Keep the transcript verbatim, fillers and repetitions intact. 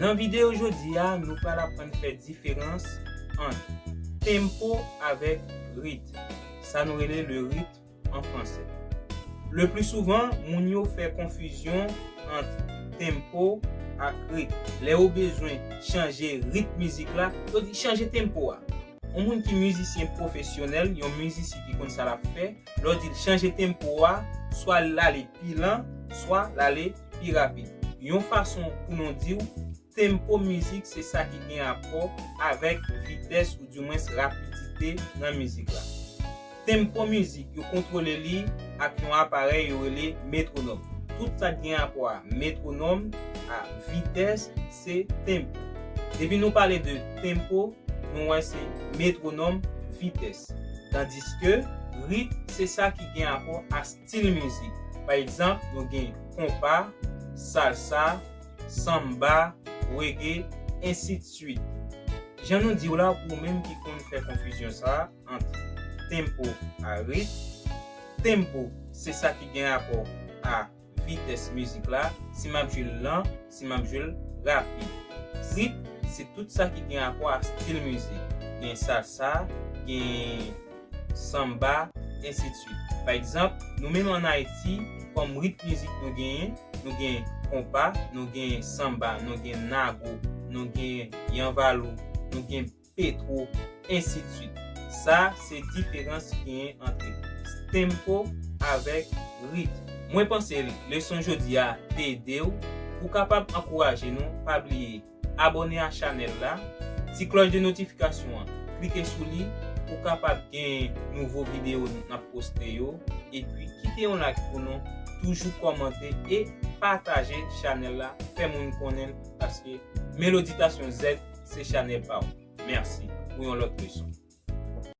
Nan videyo jodi a, nou pral aprann fè diferans ant tempo avèk rit. Sa nou rele le rythme an fransè. Le pli souvan, moun yo fè konfizyon ant tempo ak rit. Lè yo bezwen chanje rit mizik la, yo di chanje tempo a. Yon moun ki mizisyen pwofesyonèl, yon mizisyen ki konn sa l ap fè, lè w di l chanje tempo a, swa l ale pi lan, swa l ale pi rapid. Yon fason pou nou di w, tempo mizik se sa ki gen rapò avèk vitès oudimwens rapidite nan mizik la. Tempo mizik, yo kontwole li ak yon aparèy yo rele metwonòm. Tout sa ki gen rapò a metwonòm, a vitès, se tempo. Depi nou pale de tempo, nou wè se metwonòm, vitès. Tandiske rit, se sa ki gen rapò a stil mizik. Pa egzanp, nou gen konpa, salsa, sanba, reggae, ensidswit. Jan nou di w la, pou ou menm ki konn fè konfizyon sa a ant tempo a rit, tempo se sa ki gen rapò a vitès mizik la, si m ap jwe l lan, si m ap jwe l rapid. Rit, se tout sa ki gen rapò a stil mizik. Gen salsa, gen sanba, ensidswit. Pa egzanp, nou menm ann Ayiti, kòm rit mizik nou genyen, nou gen konpa, nou gen sanba, nou gen nago, nou gen yanvalou, nou gen petwo, ensidswit. Sa se diferans ki genyen ant tempo avèk rit. Mwen panse leson jodi a te ede w. Pou kapab ankouraje nou, pa bliye abòne a chanèl la, ti klòch de notifikasyon an, klike sou li pou kapab gen nouvo videyo n ap poste yo, epi kite yon like pou nou, toujou kòmante e pataje chanèl la, fè moun konnen l, paske Meloditasyon Z se chanèl pa w. Mèsi, pou yon lòt leson.